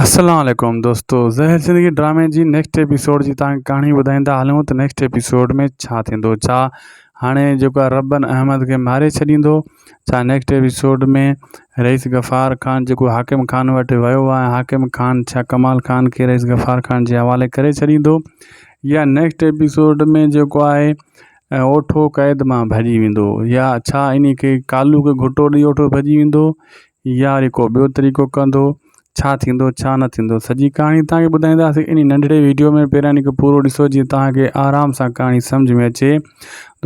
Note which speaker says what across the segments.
Speaker 1: السلام عليڪم دوستو زهر زندگي ڊرامي جي نيڪسٽ ايپيسوڊ جي تان ڪهاڻي ٻڌائيندا هلون ته نيڪسٽ ايپيسوڊ ۾ ڇا ٿيندو ڇا هاڻي جيڪو آهي ربن احمد کي ماري ڇڏيندو ڇا نيڪسٽ ايپيسوڊ ۾ رئيس غفار خان جيڪو حاڪم خان وٽ ويو آهي حاڪم خان ڇا ڪمال خان کي رئيس غفار خان جي حوالي ڪري ڇڏيندو يا نيڪسٽ ايپيسوڊ ۾ جيڪو آهي اوٺو قيد مان ڀڄي ويندو يا ڇا انهي کي ڪالو کي گهٽو ڏئي اوٺو ڀڄي ويندو يا وري ڪو ٻيو طريقو ڪندو ڇا ٿيندو ڇا نه ٿيندو سڄي ڪهاڻي توهان کي ٻڌائينداسين انهي ننڍڙي ويڊيو ۾ پهريان ان کي پورو ڏسو جيئن توهان کي آرام سان ڪهاڻي سمجھ ۾ اچي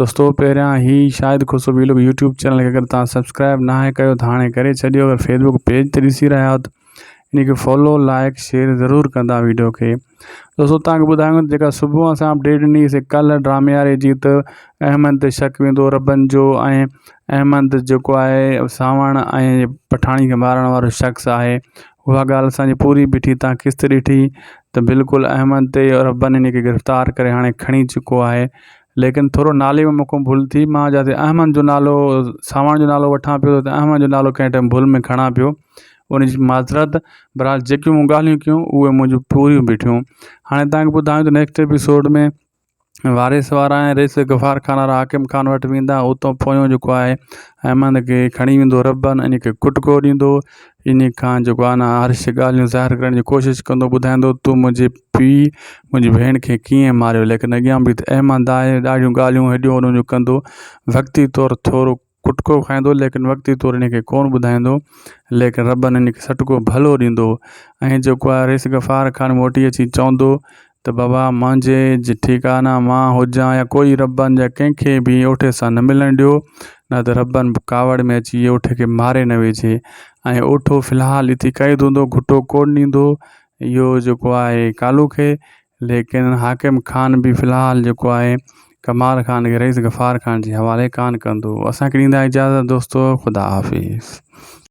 Speaker 1: دوستو پهريان هي Shahid Khusro vlog YouTube channel کي اگر توهان سبسڪرائب ناهي ڪيو ته هاڻي ڪري ڇڏيو اگر فيسبوڪ پيج تي ڏسي رهيا آهيو ته ان کي فالو لائڪ شيئر ضرور ڪندا ويڊيو کي دوستو توهان کي ٻڌايون ته جيڪا صبح اسان اپڊيٽ ڏني سي ڪلهه ڊرامي واري جي ته احمد تي شڪ ويندو ربن جو ۽ احمد جيڪو آهي سانوڻ ۽ پٺاڻي کي مارڻ وارو شخص آهي اها ڳالهه اسانجي پوري بيٺي تان قسط ڏٺي ته بلڪل احمد تي ربن ان کي گرفتار ڪري هاڻي کڻي چڪو آهي ليڪن ٿورو نالي ۾ مون کان ڀل ٿي مان جاتي احمد جو نالو سانوڻ جو نالو وٺان پيو ته احمد جو نالو ڪنهن ٽائيم ڀل ۾ کڻان پيو ان جي معذرت بهرحال جيڪيون مون ڳالهيون ڪيون اهي منهنجون پوريون بيٺيون هاڻي توهان کي ٻڌايان ته نيڪسٽ ايپيسوڊ ۾ وارث وارا ۽ رئيس غفار خان وارا حاڪم خان وٽ ويندا اتان پويون جيڪو آهي احمد کي کڻي ويندو ربن ان کي ڪٽڪو ڏيندو ان کان جيڪو آهي نه هر شي ڳالهيون ظاهر ڪرڻ جي ڪوشش ڪندو ٻڌائيندو تون منهنجي پيء منهنجي ڀيڻ کي ڪيئن ماريو ليڪن اڳيان به ته احمد آهي ڏاڍيون ڳالهيون هيڏيون هوڏيون جو ڪندو وقتي طور ٿورو ڪٽڪو کائيندو ليڪن وقتي طور ان کي ڪونه ٻڌائيندو ليڪن ربن ان کي سٽڪو ڀلو ڏيندو ۽ جيڪو آهي رئيس غفار خان موٽي اچي چوندو ته بابا منهنجي جي ٺيڪ آهي نه مان هجان يا ڪوئي ربن جا ڪنهن کي به اوٺي سان نه ملڻ ڏيو نه ته ربن ڪاوڙ ۾ اچي اوٺي کي ماري نه وجهي ۽ اوٺو في الحال اتي قيد هوندو گهٽو ڪونه ڏيندو اهو جيڪو آهي ڪالو کي ليڪن حاڪم خان به في الحال جيڪو آهي ڪمال خان کي رئيس غفار خان جي حوالي ڪانه ڪندو. اسان کي ڏيندا اجازت دوستو خدا حافظ.